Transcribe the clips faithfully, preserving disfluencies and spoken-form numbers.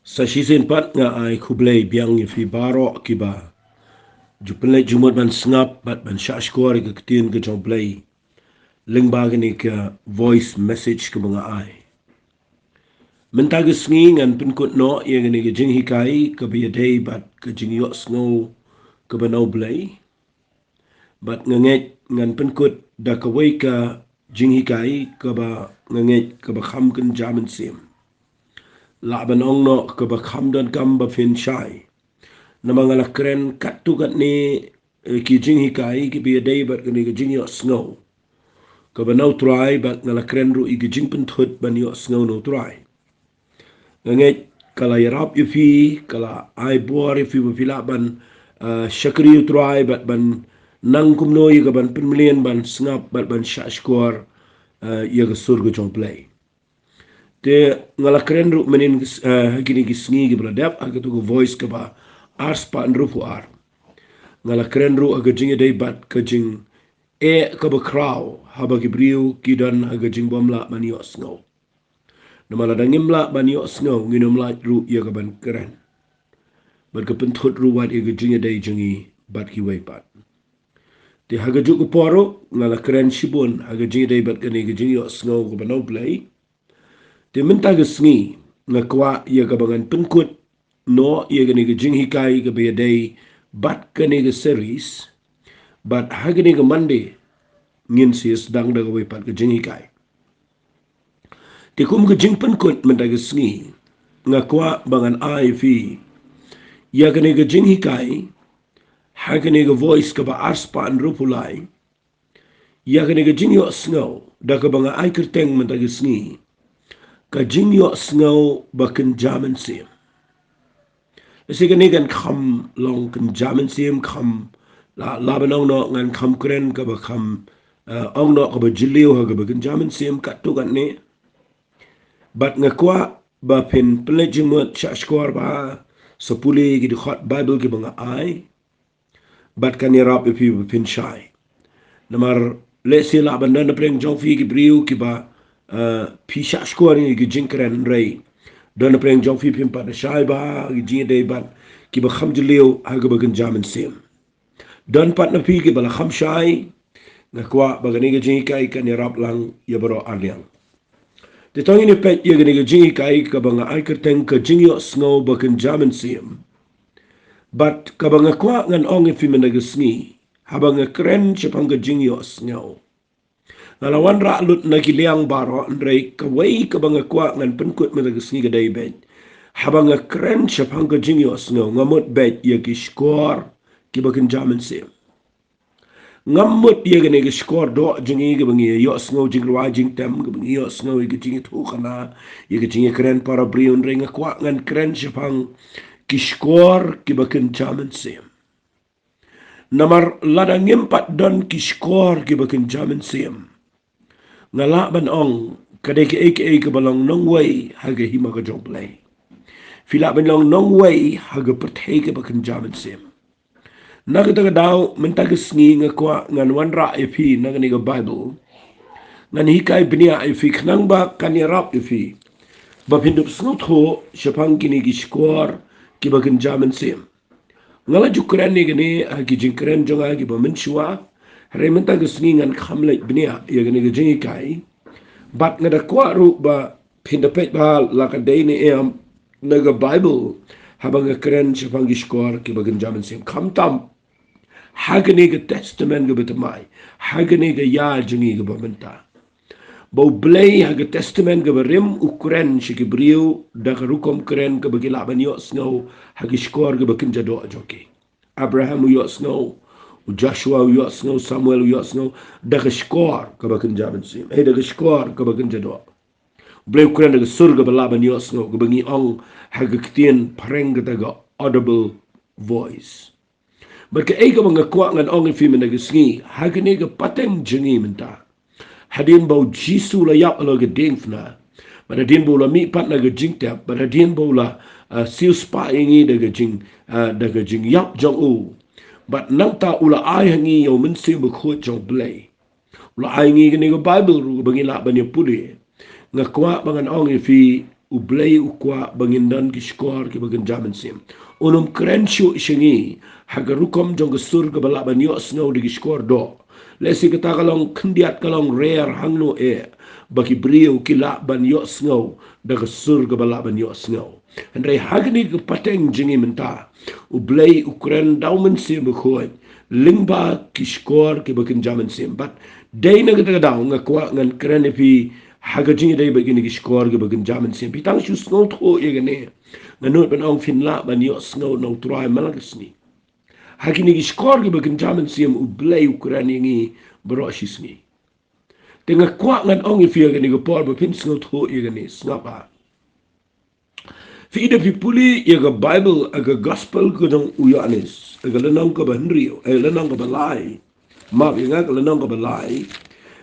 Sa shisien pat nga ai khublei biang ïa phi baroh kiba ju pynleit jingmut ban sngap bad ban shah shkor ïa ka ktien ka jong U Blei lyngba kane ka voice message kaba nga ai. Mynta ka sngi ngan pynkut noh ïa kane ka jinghikai kaba ïadei bad ka jingïohsngew kaba na U Blei. Bad nga ngeit ngan pynkut da kawei ka jinghikai kaba nga ngeit kaba kham kynja mynsiem. Lah ban ong noh kaba kham donkam ba phin shai. Namar nga la kren katto katne, eh, ki jinghikai kiba ïadei bad kane ka jingïohsngew kaba na U Trai, bad nga la kren ruh ïa ki jingpynthut ban ïohsngew na U Trai. Nga ngeit ka la ïarap ïa phi, ka la ai bor ïa phi ba phi lah ban, eh, shakri U Trai bad ban nang kumno ïa ka ban pynmlien ban sngap bad ban shah shkor, eh, ïa ka sur ka jong U Blei. Te nga la kren ruh mynhynnin, eh, ha kine ki sngi kiba la dep ha kato ka voice kaba arspah hynriewphew ar. Nga la kren ruh ha ka jingïadei bad ka jingeh kaba khraw haba ki briew ki don ha ka jingbymlah ban ïohsngew. Namar lada ngim lah ban ïohsngew ngin ym lah ruh ïa ka ban kren. Bad ka pynthut ruh wat ïa ka jingïadei jong ngi bad kiwei pat. Te ha kajuh ka por ruh nga la kren shibun ha ka jingïadei bad kane ka jingïohsngew kaba na U Blei. Te mynta ka sngi nga kwah ïa kaba ngan pynkut noh ïa kane ka jinghikai kaba ïadei bad kane ka series. Bad ha kane ka Monday ngin sa sdang da kawei pat ka jinghikai. Te kum ka jingpynkut mynta ka sngi nga kwah ba ngan ai phi ïa kane ka jinghikai ha kane ka voice kaba arspah hynriewphew lai. Ïa kane ka jingïohsngew da kaba nga ai kyrteng mynta ka sngi, ka jingïohsngew ba kynja mynsiem. Lehse kane kan kham long kynja mynsiem, kham lah, lah ban ong noh ngan kham kren kaba kham, eh, ong noh kaba jylliew ha kaba kynja mynsiem katto katne. Bad nga kwah ba phin pynleit jingmut shah shkor bha, sa pule ki dkhot Bible kiba nga ai. Bad kan ïarap ïa phi ba phin shai. Namar lehse lah ban don na pdeng jong phi ki briew kiba, eh, phi shah shkor ïa ki jingkren, hynrei don na pdeng jong phi phim pat da shai bha ha ki jingïadei bad kiba kham jylliew ha kaba kynja mynsiem. Don pat na phi kiba la kham shai. Nga kwah ba kane ka jinghikai kan ïarap lang ïa baroh arliang. Te to ngin ïa peit ïa kane ka jinghikai kaba nga ai kyrteng ka jingïohsngew ba kynja mynsiem. Bad kaba nga kwah ngan ong ïa phi mynta ka sngi, haba nga kren shaphang ka jingïohsngew, nga la wanrah lut na ki liang baroh, hynrei kawei kaba nga kwah ngan pynkut mynta ka sngi ka dei beit, haba nga kren shaphang ka jingïohsngew nga mut beit ïa ki shkor kiba kynja mynsiem. Ngam mut ïa kane ka shkor doh jong ngi kaba ngi ïohsngew jingrwai jingtem, kaba ngi ïohsngew ïa ka jingïathuhkhana, ïa ka jingïakren para briew, hynrei nga kwah ngan kren shaphang ki shkor kiba kynja mynsiem. Namar lada ngim pat don ki shkor kiba kynja mynsiem, nga lah ban ong ka dei kaei kaei kaba long nongwei ha ka hima ka jong U Blei. Phi lah ban long nongwei ha ka pyrthei kaba kynja mynsiem. Na kata ka daw mynta ka sngi nga kwah ngan wanrah ïa phi na kane ka Bible. Ngan hikai bniah ïa phi khnang ba kan ïarap ïa phi ba phin dup sngewthuh shaphang kine ki shkor kiba kynja mynsiem. Nga la ju kren ïa kane ha ki jingkren jong nga kiba mynshuwa. Hynrei mynta ka sngi ngan kham leit bniah ïa kane ka jinghikai. Bad nga da kwah ruh ba phin da peit bha la ka dei ne em na ka Bible haba nga kren shaphang ki shkor kiba kynja mynsiem, khamtam ha kane ka Testament kaba thymmai, ha kane ka ïa jong ngi kaba mynta. Ba U Blei ha ka Testament kaba rim u kren sha ki briew da ka rukom kren kaba ki lah ban ïohsngew ha ki shkor kiba kynja doh jong ki. Abraham u ïohsngew, u Joshua u ïohsngew, Samuel u ïohsngew da ka shkor kaba kynja mynsiem, eh, da ka shkor kaba kynja doh. U Blei u kren da ka sur kaba lah ban ïohsngew, kaba ngi ong ha ka ktien phareng kata ka audible voice. Bad kaei kaba nga kwah ngan ong ïa phi mynta ka sngi, ha kane ka pateng jong ngi mynta, hadien ba U Jisu u la ïap halor ka diengphna, bad hadien ba u la mihpat na ka jingtep, bad hadien ba u la, ah, siewspah ïa ngi da ka jing, ah, da ka jingïap jong u, bad nangta u la ai ha ngi ïa U Mynsiem Bakhuid jong U Blei. U la ai ngi kane ka Bible ruh ba ngi lah ban ïa pule. Nga kwah ba ngan ong ïa phi, U Blei u kwah ba ngin don ki shkor kiba kynja mynsiem. Un ym kren shuh sha ngi ha ka rukom jong ka sur kaba lah ban ïohsngew da ki shkor doh. Lehse kata ka long khyndiat, ka long rare hangno eh ba ki briew ki lah ban ïohsngew da ka sur kaba lah ban ïohsngew. Hynrei ha kane ka pateng jong ngi mynta, U Blei u kren da U Mynsiem Bakhuid lyngba ki shkor kiba kynja mynsiem. Bad dei na kata ka daw nga kwah ngan kren ïa phi ha ka jingïadei bad kine ki shkor kiba kynja mynsiem. Phi tang shu sngewthuh ïa kane. Nga nud ban ong phin lah ban ïohsngew na U Trai man la ka sngi. Ha kine ki shkor kiba kynja mynsiem U Blei u kren ïa ngi baroh shi sngi. Te nga kwah ngan ong ïa phi ha kane ka por ba phin sngewthuh ïa kane, sngap ha. Phi, da phi pule ïa ka Baibl, ïa ka Gospel ka jong u Ïoannis, ïa ka lynnong kaba hynriew, eh, lynnong kaba lai. Map ïa nga, ka lynnong kaba lai.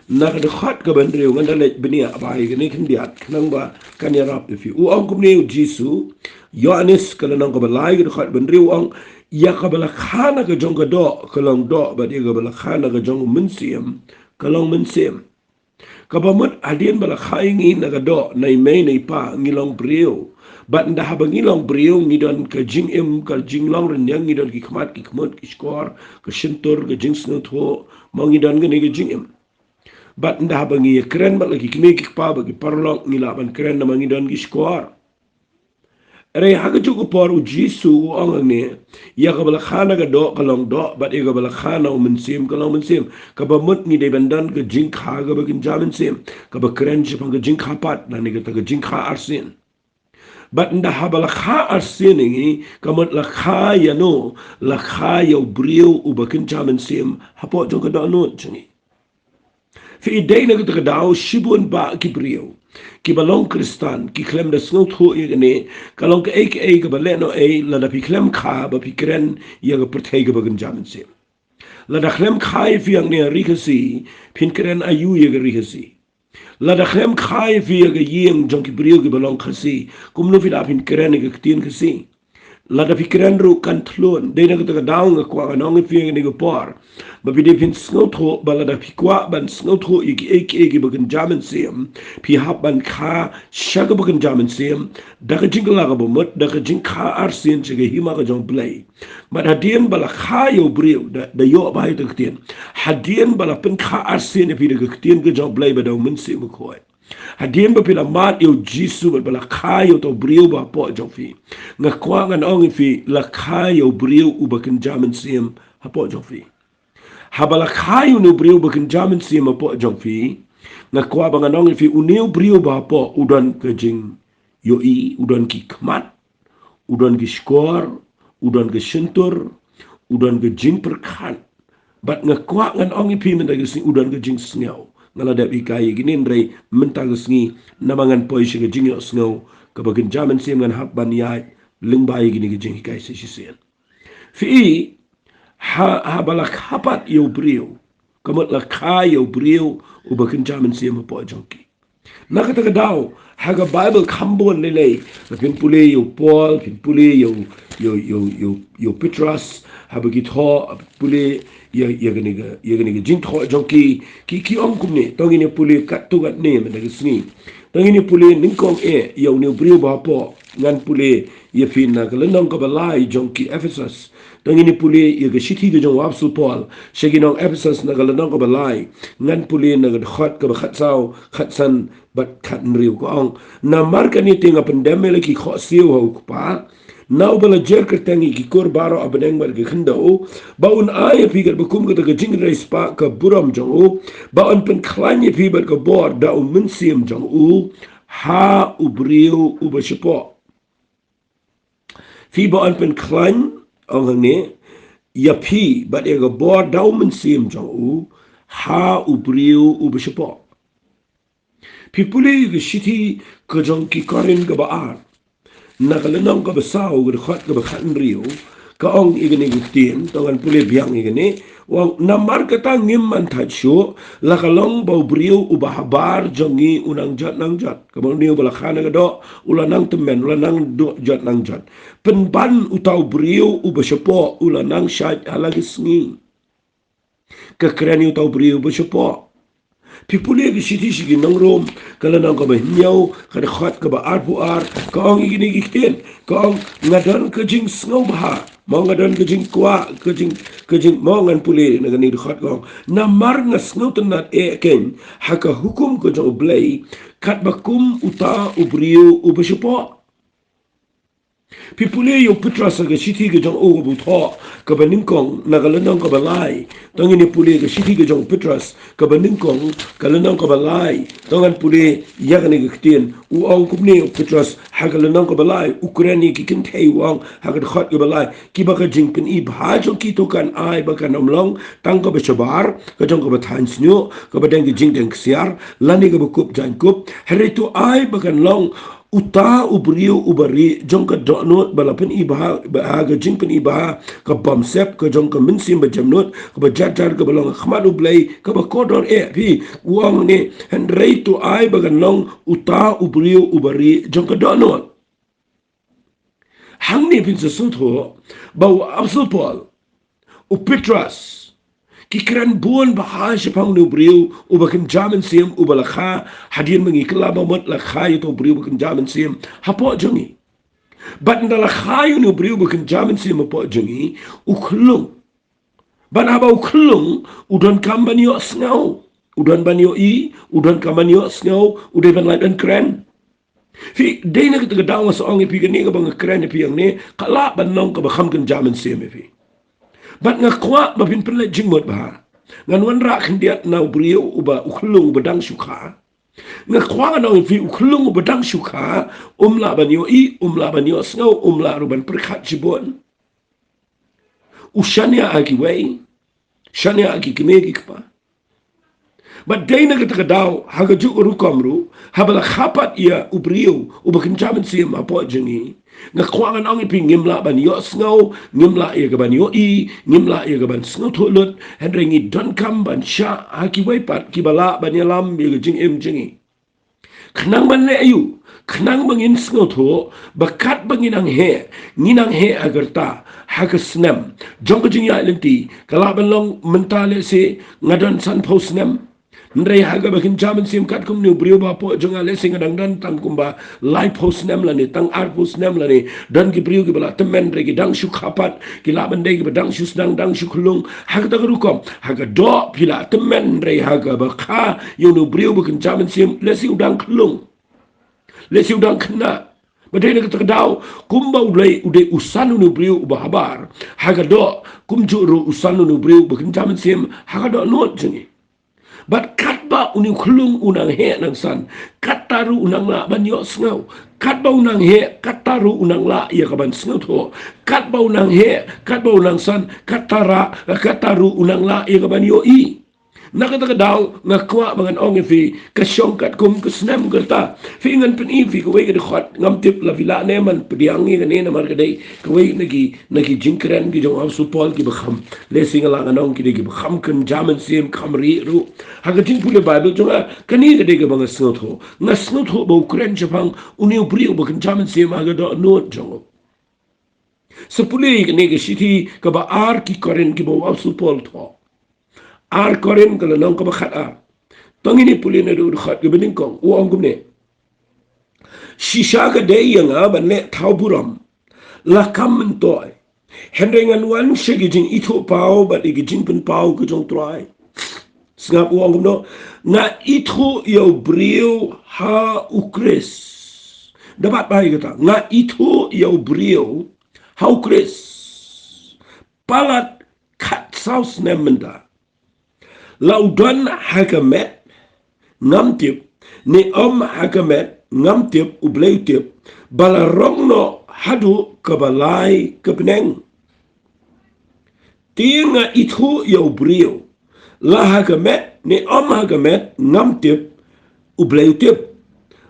Na ka dkhot kaba hynriew, ngan da leit bniah bha ïa kane khyndiat, khnang ba kan ïarap ïa phi. U ong kumne U Jisu, Ïoannis ka lynnong kaba lai, ka dkhot kaba hynriew, u ong, ïa kaba la kha na ka jong ka doh ka long doh, bad ïa kaba la kha na ka jong U Mynsiem ka long mynsiem. Kaba mut hadien ba la kha ïa ngi na ka doh, na i mei na i pa, ngi long briew. Bad ynda haba ngi long briew, ngi don ka jingim, ka jinglong rynïeng, ngi don ki khmat, ki khmut, ki shkor, ka shyntur, ka jingsngewthuh, mo, ngi don kane ka jingim. Bad ynda haba ngi ïakren bad la ki kmie ki kpa bad ki paralok, ngi lah ban kren namar ngi don ki shkor. Hynrei ha kajuh ka por U Jisu u ong hangne, ïa kaba la kha na ka doh ka long doh, bad ïa kaba la kha na U Mynsiem ka long mynsiem. Kaba mut ngi dei ban don ka jingkha kaba kynja mynsiem, kaba kren shaphang ka jingkha pat, lane kata ka jingkha arsien. Bad ynda haba la kha arsien ïa ngi, ka mut la kha ïa no? La kha ïa u briew uba kynja mynsiem hapoh jong ka dohnud jong ngi. Phi, dei na kata ka daw shibun bah ki briew kiba long Khristan ki khlem da sngewthuh ïa kane, ka long kaei kaei kaba lehnohei lada phi khlem kha ba phi kren ïa ka pyrthei kaba kynja mynsiem. Lada khlem kha ïa phi hangne ha ri Khasi, phin kren aïu ïa ka ri Khasi? Lada khlem kha ïa phi ïa ka ïing jong ki briew kiba long Khasi, kumno phi lah phin kren ïa ka ktien Khasi? Lada phi kren ruh kan thlun. Dei na kata ka daw nga kwah ngan ong ïa phi ha kane ka por ba phi dei phin sngewthuh, ba lada phi kwah ban sngewthuh ïa kiei kiei kiba kynja mynsiem, phi hap ban kha sha kaba kynja mynsiem da ka jingkylla kaba mut, da ka jingkha arsien sha ka hima ka jong U Blei. Bad hadien ba la kha ïa u briew, da, da ïoh bha ïa ka ktien, hadien ba la pynkha arsien ïa phi da ka ktien ka jong U Blei bad da U Mynsiem Bakhuid, hadien ba phi la mad ïa U Jisu bad ba la kha ïa uta u briew uba hapoh jong phi, nga kwah ngan ong ïa phi, la kha ïa u briew uba kynja mynsiem hapoh jong phi. Haba la kha ïa une u briew uba kynja mynsiem hapoh jong phi, nga kwah ba ngan ong ïa phi, une u briew uba hapoh u don ka jingïohi, u don ki khmat, u don ki shkor, u don ka shyntur, u don ka jingpyrkhat. Bad nga kwah ngan ong ïa phi mynta ka sngi, u don ka jingsngew. Nga la dep hikai ïa kine hynrei mynta ka sngi, namar ngan poi sha ka jingïohsngew kaba kynja mynsiem, ngan hap ban ïaid lyngba ïa kine ki jinghikai sa shisien. Phi, ha, haba la kha pat ïa u briew, ka mut la kha ïa u briew uba kynja mynsiem hapoh jong ki. Na kata ka daw, ha ka Baibl kham bun lei lei, phin pule ïa u Paul, phin pule ïa u, ïa u, ïa u, ïa u, ïa u Petros, haba ki thoh, pule ïa, ïa kane ka, ïa kane ka jingthoh jong ki, ki, ki ong kumne, to ngin ïa pule katto katne mynta ka sngi. To ngin ïa pule nyngkong eh ïa une u briew uba hapoh, ngan pule ïa phi na ka lynnong kaba lai jong ki Ephesus. To ngin ïa pule ïa ka shithi ka jong u Apostol Paul sha ki nong Ephesus na ka lynnong kaba lai. Ngan pule na ka dkhot kaba khatsaw, khatsan bad khathynriew, ka ong, namar kane te nga pyndem ïa la ki khohsiew ha U Kpa, na uba la jer kyrteng ïa ki kur baroh ha bneng bad ha ka khyndew, ba un ai ïa phi katba kum kata ka jingkynrei spah ka burom jong u, ba un pynkhlaiñ ïa phi bad ka bor da U Mynsiem jong u ha u briew uba shapoh. Phi, ba un pynkhlaiñ, ong hangne, ïa phi bad ïa ka bor da U Mynsiem jong u ha u briew uba shapoh. Phi pule ïa ka shithi ka jong ki Korinth kaba ar, na ka lynnong kaba saw, ka dkhot kaba khathynriew, ka ong ïa kane ka ktien, to ngan pule biang ïa kane. U ong, namar kata ngim man thait shuh, la ka long ba u briew uba habar jong ngi u nang jot nang jot. Kaba une uba la kha na ka doh u la nang tymmen, u la nang doh jot nang jot. Pynban uta u briew uba shapoh u la nang shait ha la ka sngi. Ka kren ïa uta u briew uba shapoh. Phi pule ka shithi sha ki nong Rom, ka lynnong kaba hynñiew, ka dkhot kaba arphew ar, ka ong ïa kine ki ktien, ka ong, nga don ka jingsngewbha, mo nga don ka jingkwah, ka jing, ka jing, mo ngan pule na kane ka dkhot ka ong, namar nga sngewtynnad eh keiñ ha ka hukum ka jong U Blei, katba kum uta u briew uba shapoh. Phi pule ïa u Petros ha ka shithi ka jong u kaba thoh, kaba nyngkong, na ka lynnong kaba lai. To ngin ïa pule ka shithi ka jong u Petros, kaba nyngkong, ka lynnong kaba lai. To ngan pule ïa kane ka ktien. U ong kumne u Petros, ha ka lynnong kaba lai, u kren ïa ki kynthei u ong, ha ka dkhot kaba lai. Kiba ka jingpyni bha jong ki to kan ai ba kan ym long tang kaba shabar, ka jong kaba thaiñ shñiuh, kaba deng ka jingdeng ksiar, lane kaba kup jaiñkup. Hynrei to ai ba kan long uta u briew uba rieh jong ka dohnud ba la pyni bha, ba ha ka jingpyni bha ka bamsap ka jong ka mynsiem bajemnud, kaba jar jar kaba long ha khmat U Blei, kaba kordor eh. Phi, u ong ne, hynrei to ai ba kan long uta u briew uba rieh jong ka dohnud. Hangne phin sa sngewthuh ba u Apostol Paul, u Petros, ki kren bun bha shaphang une u briew uba kynja mynsiem, uba la kha, hadien ba ngi kylla ba mut la kha ïa uta u briew uba kynja mynsiem hapoh jong ngi. Bad ynda la kha ïa une u briew uba kynja mynsiem hapoh jong ngi, u khyllung. Bad haba u khyllung, u donkam ban ïohsngew. U don ban ïohi, u donkam ban ïohsngew, u dei ban lait ban kren. Phi, dei na kata ka daw nga sa ong ïa phi, kane kaba nga kren ïa phi hangne ka lah ban long kaba kham kynja mynsiem ïa phi. Bad nga kwah ba phin pynleit jingmut bha. Ngan wanrah khyndiat na u briew uba, u khyllung uba dang shu kha. Nga kwah ngan ong ïa phi, u khyllung uba dang shu kha um lah ban ïohi, um lah ban ïohsngew, um lah ruh ban pyrkhat shibun. U shaniah ha kiwei, shaniah ha ki kmie ki kpa. Bad dei na kata ka daw, ha kajuh ka rukom ruh, haba la kha pat ïa u briew uba kynja mynsiem hapoh jong ngi, nga kwah ngan ong ïa phi, ngim lah ban ïohsngew, ngim lah ïa ka ban ïohi, ngim lah ïa ka ban sngewthuh lut. Hynrei ngi donkam ban shah ha kiwei pat kiba lah ban ïalam ïa ka jingim jong ngi. Khnang ban leh aïu? Khnang ba ngin sngewthuh ba katba ngi nang heh, ngi nang heh ha ka rta, ha ka snem jong ka jingïaid lynti. Ka lah ban long mynta lehse nga don sanphew snem. Hynrei ha kaba kynja mynsiem katkum une u briew ba hapoh jong nga, lehse nga dang don tang kumba laiphew snem lane tang arphew snem lane. Don ki briew kiba la tymmen hynrei ki dang shu kha pat, ki lah ban dei kiba dang shu sdang, dang shu khyllung. Ha kata ka rukom, ha ka doh phi la tymmen hynrei ha kaba kha ïa une u briew ba kynja mynsiem, lehse u dang khyllung, lehse u dang khynnah. Bad dei na kata ka daw, kumba U Blei u dei u san une u briew uba habar ha ka doh, kumjuh ruh u san une u briew ba kynja mynsiem ha ka dohnud jong ngi. Bad katba une u khyllung u nang heh nang san, katta ruh u nang lah ban ïohsngew. Katba u nang heh, katta ruh u nang lah ïa ka ban sngewthuh. Katba u nang heh, katba u nang san, katta ra-, katta ruh u nang lah ïa ka ban ïohi. Na kata ka daw, nga kwah ba ngan ong ïa phi, ka shong katkum ka snem ka rta. Phi, ngan pyni ïa phi kawei ka dkhot, ngam tip la phi lah ne em ban pdiang ïa kane namar ka dei kawei na ki, na ki jingkren ki jong u Apostol Paul kiba kham, lehse nga lah ngan ong ki dei kiba kham kynja mynsiem, kham rieh ruh. Ha ka jingpule Baibl jong nga, kane ka dei kaba nga sngewthuh. Nga sngewthuh ba u kren shaphang une u briew uba kynja mynsiem ha ka dohnud jong u. Sa pule ïa kane ka shithi kaba ar ki Korinth kiba u Apostol Paul u thoh. Ar Korinth ka lynnong kaba khat ar. To ngin ïa pule na u dkhot kaba nyngkong, u ong kumne. Shisha ka dei ïa nga ban leh thaw burom, la kam myntoi. Hynrei ngan wan sha ki jingithuhpaw bad ïa ki jingpynpaw ka jong U Trai. Sngap, u ong kumno: Nga ithuh ïa u briew ha U Khrist. Da bat bha ïa kata, nga ithuh ïa u briew ha U Khrist. Palat khatsaw snem mynta. La u don ha ka met, ngam tip, ne em ha ka met, ngam tip, U Blei u tip, ba la rong noh haduh kaba lai ka bneng. Te nga ithuh ïa u briew, la ha ka met ne em ha ka met ngam tip, U Blei u tip,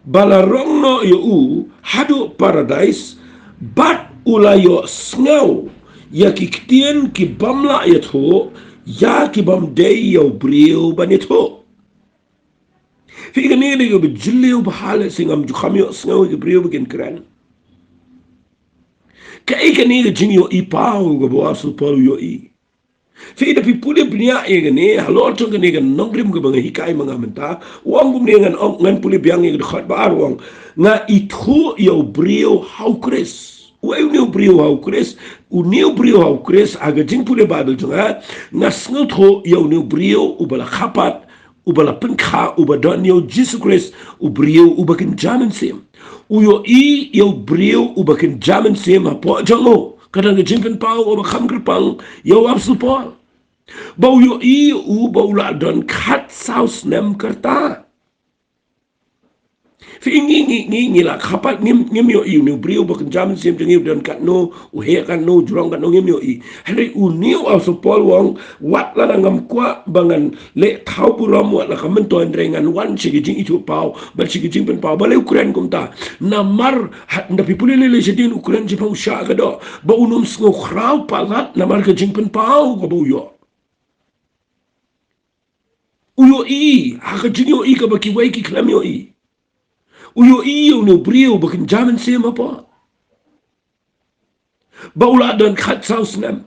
ba la rong noh ïa u haduh paradais, bad u la ïohsngew ïa ki ktien ki bym lah ïathuh ïa ki bym dei ïa u briew ban ïathuh. Phi, kane ka dei kaba jylliew bha, lehse ngam ju kham ïohsngew ïa ki briew ba kin kren. Kaei kane ka jingïohi paw kaba u Apostol Paul u ïohi? Phi da phi pule bniah ïa kane, halor jong kane ka nongrim kaba nga hikai ma nga mynta, u ong kumne, ngan ong, ngan pule biang ïa ka dkhot ba ar, u ong: Nga ithuh ïa u briew ha u Khrist. Uei une u briew ha u Khrist? Une u briew ha u Khrist, ha ka jingpule Baibl jong nga, nga sngewthuh ïa une u briew uba la kha pat, uba la pynkha, uba don ïa u Jisu Khrist, u briew uba kynja mynsiem. U ïohi ïa u briew uba kynja mynsiem hapoh jong u. Ka don ka jingpynpaw kaba kham kyrpang ïa u Apostol Paul. Ba u ïohi ïa u ba u la don khatsaw snem ka rta. Phi, ngi, ngi, ngi, ngi la kha pat, ngim, ngim ïohi une u briew ba kynja mynsiem jong ngi u don katno, u heh katno, u jrong katno, ngim ïohi. Hynrei une u Apostol Paul u ong, wat lada ngam kwah ba ngan leh thaw burom, wat la ka myntoi, hynrei ngan wan sha ka jingithuhpaw bad sha ka jingpynpaw. Balei u kren kumta? Namar ha, ynda phi pule lei lei shadien, u kren shaphang u shah ka doh ba un ym sngew khraw palat namar ka jingpynpaw kaba u ïoh. U ïohi ha ka jingïohi kaba kiwei ki khlem ïohi. U ïohi ïa une u briew ba kynja mynsiem hapoh, ba u la don khatsaw snem.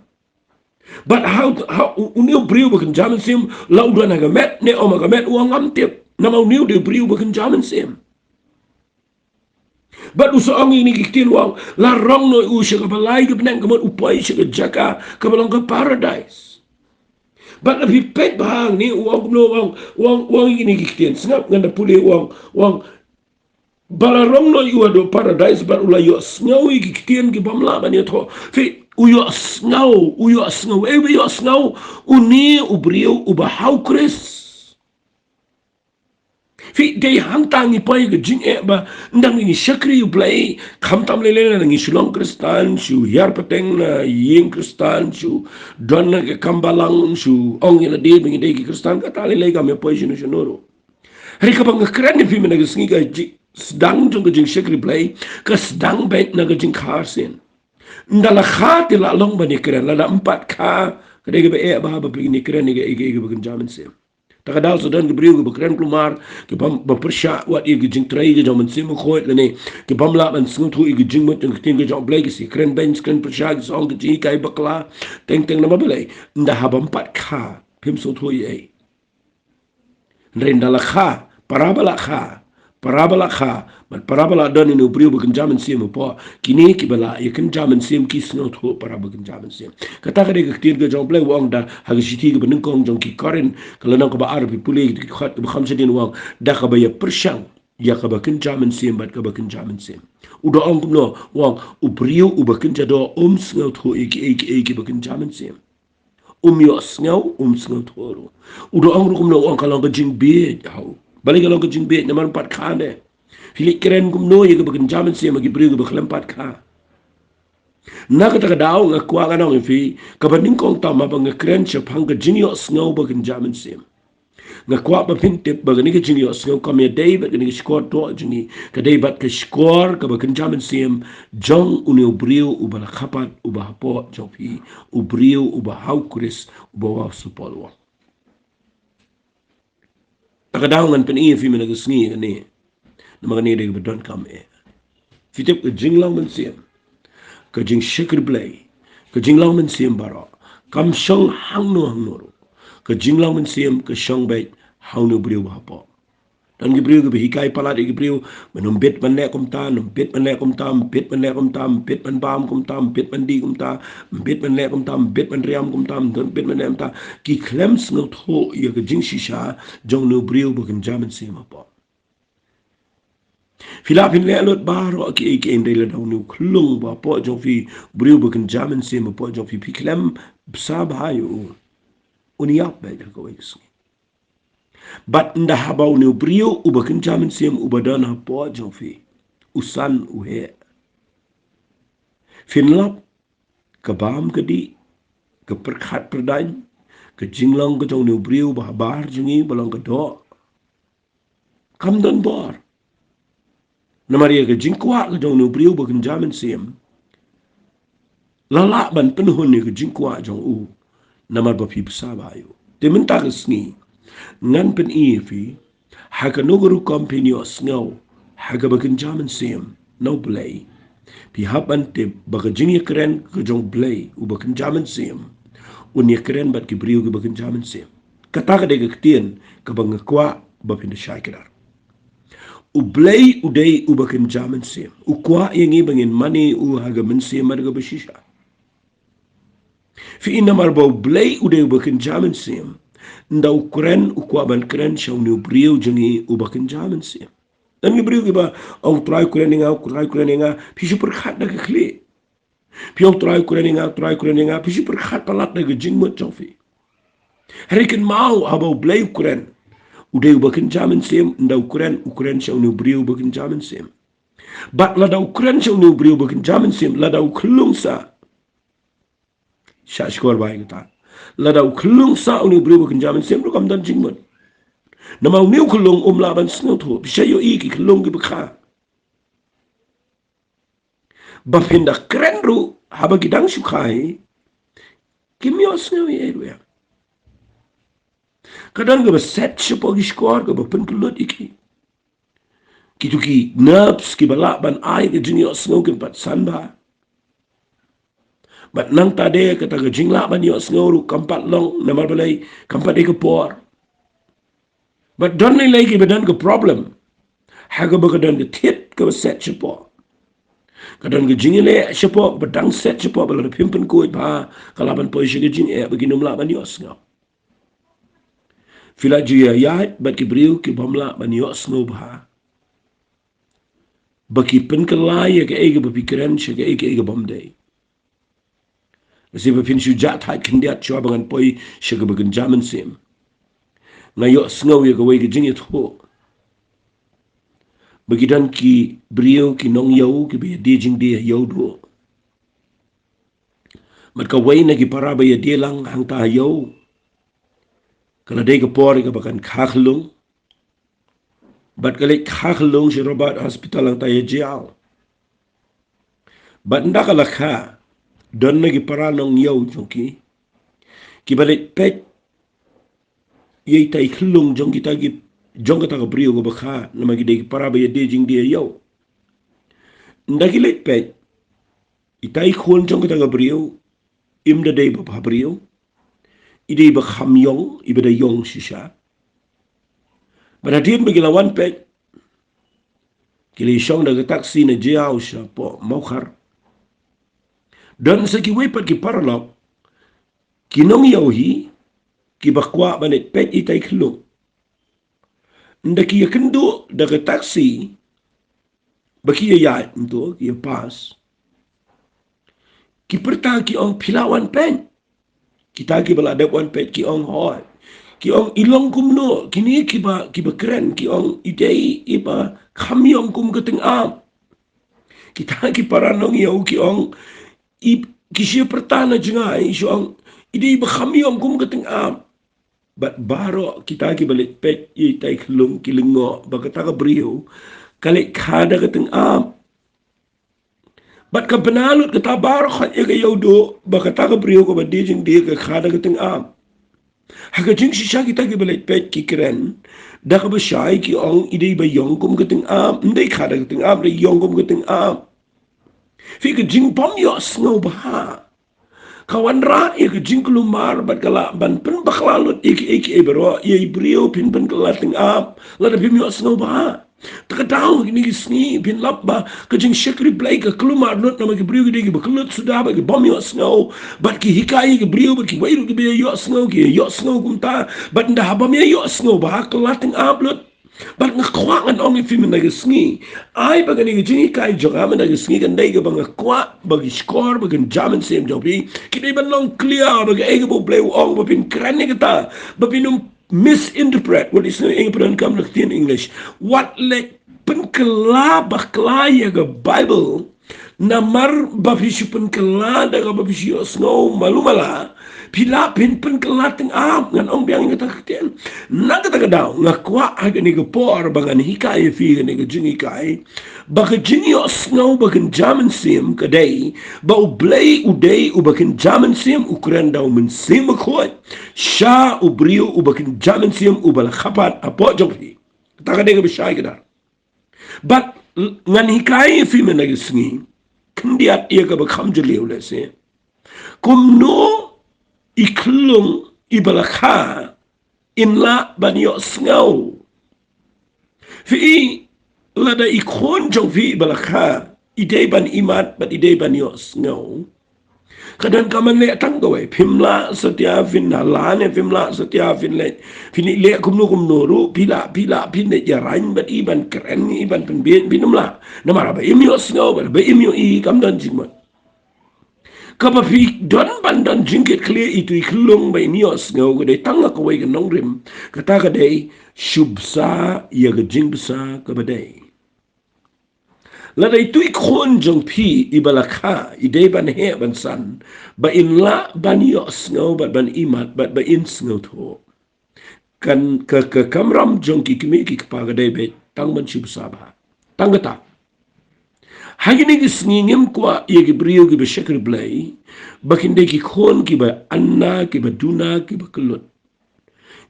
Bad ha, ha u, une u briew ba kynja mynsiem, la u don ha ka met ne ym ha ka met, u ong ngam tip. Namar une u dei u briew ba kynja mynsiem. Bad u sa ong ïa kine ki ktien, u ong: La rong noh ïa u sha kaba lai ka bneng, ka mut u poi sha ka jaka kaba long ka paradais. Bad la phi peit bha hangne, u ong kumno, u ong, u ong, u ong ïa kine ki ktien. Sngap, ngan da pule, u ong, u ong: Ba la rong noh ïa u haduh paradais, bad u la ïohsngew ïa ki ktien ki bym lah ban ïathuh. Phi, u ïohsngew, u ïohsngew, eh, u ïohsngew, une u briew uba ha u Khrist. Phi, dei hangta ngi poi ka jingeh ba ynda ngi shakri U Blei, khamtam lei lei na ngi shu long Khristan, shu hiar pateng na ïing Khristan, shu don na ka kam balang, shu ong ïa lade ba ngi dei ki Khristan, kata lei lei kam ïa poi shano shano ruh. Hynrei kaba nga kren ïa phi mynta ka sngi, ka ji-, sdang jong ka jingshakri Blei ka sdang beit na ka jingkha arsien. Ynda la kha te la long ban ïakren, lada ym pat kha, ka dei kaba eh bha ba phin ïakren ïa ka, ïa ka, ïa kaba kynja mynsiem. Ta ka daw sa don ki briew kiba kren kulmar, ki bym, ba pyrshah wat ïa ka jingtrei ka jong u Mynsiem Bakhuid lane ki bym lah ban sngewthuh ïa ka jingmut jong ka ktien ka jong U Blei, ki sa kren beiñ, sa kren pyrshah, ki sa ong ka jinghikai bakla teng teng. Namar balei? Ynda haba ym pat kha, phim sngewthuh ei ei. Hynrei ynda la kha, para ba la kha, para ba la kha, bad para ba la don ïa une u briew ba kynja mynsiem hapoh, kine kiba la ïa kynja mynsiem ki sngewthuh para ba kynja mynsiem. Kata ka dei ka ktien ka jong U Blei, u ong da ha ka shithi kaba nyngkong jong ki Korinth, ka lynnong kaba ar, phi pule ki dkhot kaba kham shadien, u ong: Da kaba ïa pyrshang ïa kaba kynja mynsiem bad kaba kynja mynsiem. U da ong kumno? U ong: U briew uba kynja doh um sngewthuh ïa kiei kiei kiba kynja mynsiem. Um ïohsngew, um sngewthuh ruh. U da ong ruh kumno? U ong ka long ka jingbieit ha u. Balei ka long ka jingbieit? Namar ym pat kha ne. Phi leit kren kumno ïa kaba kynja mynsiem ha ki briew kiba khlem pat kha? Na kata ka daw nga kwah ngan ong ïa phi, kaba nyngkong tam haba nga kren shaphang ka jingïohsngew ba kynja mynsiem, nga kwah ba phin tip ba kane ka jingïohsngew kam ïadei bad kane ka shkor doh jong ngi, ka dei bad ka shkor kaba kynja mynsiem jong une u briew uba la kha pat, uba hapoh jong phi, u briew uba ha u Khrist, uba u Apostol Paul u ong. Ta ka daw ngan pyni ïa phi mynta ka sngi kane, namar kane dei kaba donkam eh. Phi tip, ka jinglong mynsiem, ka jingshakri Blei, ka jinglong mynsiem baroh kam shong hangno hangno ruh. Ka jinglong mynsiem ka shong beit ha une u briew ba hapoh. Don ki briew kiba hikai palat ïa ki briew, men ym bit ban leh kumta, ym bit ban leh kumta, ym bit ban leh kumta, ym bit ban bam kumta, ym bit ban dih kumta, ym bit ban leh kumta, ym bit ban riam kumta, ym bit ban leh kumta. Ki khlem sngewthuh ïa ka jingshisha jong une u briew ba kynja mynsiem hapoh. Phi lah phin leh lut baroh kiei kiei, hynrei lada une u khyllung ba hapoh jong phi, briew ba kynja mynsiem hapoh jong phi, phi khlem bsa bha ïa u, un ïap beit ha kawei ka sngi. Bad ynda haba une u briew uba kynja mynsiem uba don hapoh jong phi u san, u heh, phin lap ka bam ka dih, ka pyrkhat pyrdaiñ, ka jinglong ka jong une u briew ba habar jong ngi ba long ka doh, kam don bor. Namar ïa ka jingkwah ka jong une u briew ba kynja mynsiem la lah ban pynhun ïa ka jingkwah jong u, namar ba phi bsa bha ïa u. Te mynta ka sngi ngan pyni ïa phi, ha kano ka rukom phin ïohsngew ha kaba kynja mynsiem na U Blei, phi hap ban tip ba ka jingïakren ka jong U Blei uba kynja mynsiem un ïakren bad ki briew kiba kynja mynsiem. Kata ka dei ka ktien kaba nga kwah ba phin da shai kdar. U Blei u dei uba kynja mynsiem. U kwah ïa ngi ba ngin mane ïa u ha ka mynsiem bad kaba shisha. Phi i, namar ba U Blei u dei uba kynja mynsiem, ynda u kren u kwah ban kren sha une u briew jong ngi uba kynja mynsiem. Don ki briew kiba ong, Trai kren ïa nga, Trai kren ïa nga, phi shu pyrkhat da ka khlieh. Phi ong, Trai kren ïa nga, Trai kren ïa nga, phi shu pyrkhat palat da ka jingmut jong phi. Hynrei kynmaw, haba U Blei u kren, u dei uba kynja mynsiem, ynda u kren, u kren sha une u briew uba kynja mynsiem. Bad lada u kren sha une u briew uba kynja mynsiem, lada u khyllung sa, shah shkor ba ïa kata. Lada u khyllung sa une u briew uba kynja mynsiem ruh kam don jingmut. Namar une u khyllung um lah ban sngewthuh. Phi sa ïohi ki khyllung kiba kha, ba phin da kren ruh, haba ki dang shu kha hi, kim ïohsngew ei ei ruh ïa. Ka don kaba set shapoh ki shkor kaba pynkyllut ïa ki. Kito ki nerves kiba lah ban ai ka jingïohsngew kim pat san bha. Bad nangta de kata ka jinglah ban ïohsngew ruh kam pat long, namar balei? Kam pat dei ka por. Bad don lei lei kiba don ka problem ha kaba ka don ka thied kaba set shapoh. Ka don ka jingïaleh shapoh kaba dang set shapoh, ba lada phim pynkhuid bha, ka lah ban poi sha ka jingeh ba kin ym lah ban ïohsngew. Phi la ju ïaid bad ki briew kibym lah ban ïohsngew bha, ba ki pynkylla ïa kaei kaba phi kren sha kaei kaei kabym dei. Lehse ba phin shu jah thait khyndiat shuwa ba ngan poi sha kaba kynja mynsiem. Nga ïohsngew ïa kawei ka jingïathuh, ba ki don ki briew, ki nongïew kiba ïadie jingdie ha ïew duh. Bad kawei na ki para ba ïadie lang hangta ha ïew, ka la dei ka por kaba kan kha khyllung. Bad ka leit kha khyllung sha Robert Hospital hangta ïa jia. Bad ynda ka la kha, don na ki para nongïew jong ki, kiba leit peit ïa itai khyllung jong kita ki, jong kata ka briew kaba kha, namar ki dei ki para ba ïadie jingdie ha ïew. Ynda ki leit peit, itai khun jong kata ka briew im da dei ba bha briew. I dei ba kham ïong, iba da ïong shisha. Bad hadien ba ki la wan peit, ki la ïashong da ka taxi na jia shapoh Mawkhar. Don sa kiwei pat ki paralok, ki nongïew hi, kiba kwah ban leit peit itai khyllung. Ynda ki ïakynduh da ka taxi, ba ki ïaid mynta, ki ïapass, ki pyrta ki ong, phi lah wan peit? Kita kiba la dep wan peit ki ong, hooid. Ki ong, i long kumno? Kine kiba, kiba kren ki ong i dei iba kham ïong kum ka tyngab. Kita ki para nongïew ki ong, i, ki shu pyrta na jngai, shu ong i dei iba kham ïong kum ka tyngab. Bad baroh kita kiba leit peit ïa itai khyllung ki lyngngoh ba kata ka briew ka leit kha da ka tyngab. Bad ka bna lut kata baroh kat ïa ka ïew duh ba kata ka briew kaba die jingdie ka kha da ka tyngab. Ha ka jingshisha kita kiba leit peit ki kren da kaba shai, ki ong i dei ba ïong kum ka tyngab. Ym dei kha da ka tyngab, dei ïong kum ka tyngab. Phi, ka jingbym ïohsngew bha ka wanrah ïa ka jingkulmar bad ka lah ban pynbakla lut ïa kiei kiei baroh. Ïa i briew phin pynkylla tyngab lada phim ïohsngew bha. Te ka daw kine ki sngi phin lap ba ka jingshakri Blei ka kulmar lut namar ki briew ki dei kiba kyllut suda bad kibym ïohsngew. Bad ki hikai ïa ki briew bad kiwei ruh kiba ïohsngew ki ïohsngew kumta. Bad ynda ha bym ïohsngew bha ka la tyngab lut. Bad nga kwah ngan ong ïa phi mynta ka sngi, ai ba kane ka jinghikai jong nga mynta ka sngi kan dei kaba nga kwah ba ki shkor ba kynja mynsiem jong phi ki dei ban long clear ba kaei kaba U Blei u ong ba phin kren ïa kata, ba phin ym misinterpret. Wat is ïa ka pyndonkam ka ktien English, wat leh pynkylla bakla ïa ka Baibl. Namar ba phi shu pynkylla da kaba phi shu ïohsngew malu mala, phi lah phin pynkylla tyngab. Ngan ong biang ïa kata ka ktien. Na kata ka daw nga kwah ha kane ka por ba ngan hikai ïa phi kane ka jinghikai, ba ka jingïohsngew ba kynja mynsiem ka dei ba U Blei u dei uba kynja mynsiem, u kren da U Mynsiem Bakhuid sha u briew uba kynja mynsiem uba la kha pat hapoh jong phi. Kata ka dei kaba shai kdar. Bad ngan hikai ïa phi mynta ka sngi khyndiat ïa kaba kham jylliew lehse, kumno i khyllung i ba la kha in lah ban ïohsngew. Phi i, lada i khun jong phi i ba la kha i dei ban imat bad i dei ban ïohsngew, ka donkam ban leh tang kawei. Phim lah satia phin hala ne phim lah satia phin leh, phin leh kumno kumno ruh, phi lah, phi lah phin leh ïa rang bad i ban kren, i ban pynbeit, phin ym lah. Namar ba im ïohsngew bad ba im ïohi kam don jingmut. Kaba phi don ban don jingkitkhlieh, itu i khyllung ba im ïohsngew ka dei tang kawei ka nongrim, kata ka dei shu bsa ïa ka jingbsa kaba dei. Lada itu i khun jong phi i ba la kha i dei ban heh ban san ba in lah ban ïohsngew bad ban imat bad ba in sngewthuh, kan ka, ka kamram jong ki kmie ki kpa ka dei beit tang ban shu bsa bha. Tang kata, ha kine ki sngi ngim kwah ïa ki briew kiba shakri Blei ba kin dei ki khun kiba anna, kiba duna, kiba kyllut.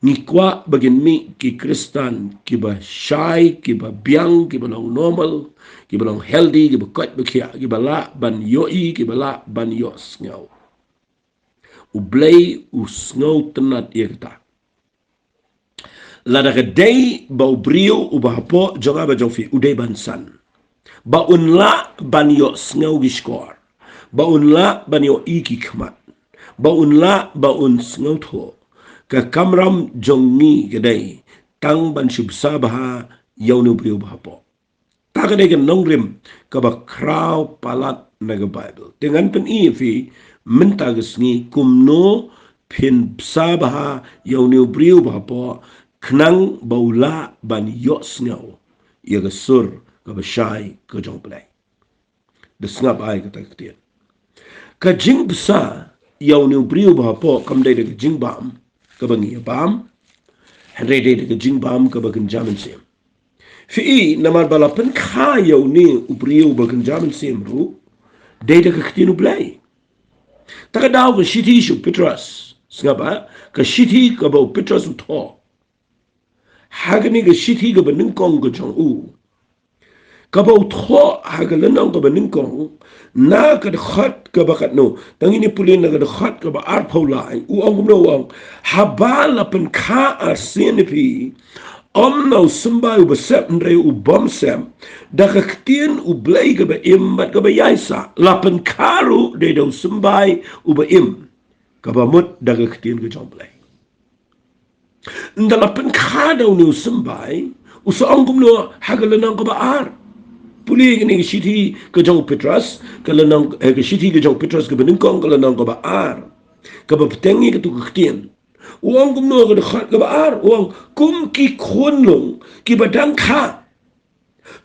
Ngi kwah ba kin mih ki Khristan kiba shai, kiba biang, kiba long normal, kiba long healthy, kiba koit ba khiah, kiba lah ban ïohi, kiba lah ban ïohsngew. U Blei u sngewtynnad ïa kata. Lada ka dei ba u briew uba hapoh jong nga bad jong phi u dei ban san, ba un lah ban ïohsngew ki shkor, ba un lah ban ïohi ki khmat, ba un lah ba un sngewthuh, ka kamram jong ngi ka dei tang ban shu bsa bha ïa une u briew uba hapoh. Ta ka dei ka nongrim kaba khraw palat na ka Baibl. Te ngan pyni ïa phi mynta ka sngi kumno phin bsa bha ïa une u briew uba hapoh khnang ba u lah ban ïohsngew ïa ka sur kaba shai ka jong U Blei. Da sngap ai kata ka ktien. Ka jingbsa ïa une u briew uba hapoh kam dei da ka jingbam kaba ngi ïa bam, hynrei dei da ka jingbam kaba kynja mynsiem. Phi i, namar ba la pynkha ïa une u briew uba kynja mynsiem ruh dei da ka ktien U Blei. Ta ka daw ka shithi sha u Petros, sngap, ka shithi kaba u Petros u thoh ha kane ka shithi kaba nyngkong ka jong u, kaba u thoh ha ka lynnong kaba nyngkong, na ka dkhot kaba katno? Tang ngin ïa pule na ka dkhot kaba arphew lai, u ong kumno, u ong: Haba la pynkha arsien ïa phi, ym na u symbai uba sep hynrei u bym sep, da ka ktien U Blei kaba im bad kaba ïaisah. La pynkha ruh dei da u symbai uba im, kaba mut da ka ktien ka jong U Blei. Ynda la pynkha da une u symbai, u sa ong kumno ha ka lynnong kaba ar? Pule kane ka shithi ka jong u Petros, ka lynnong, eh, ka shithi ka jong u Petros kaba nyngkong, ka lynnong kaba ar, kaba bteng ïa katu ka ktien. U ong kumno ha ka dkhot kaba ar? U ong: Kum ki khunlung kiba dang kha,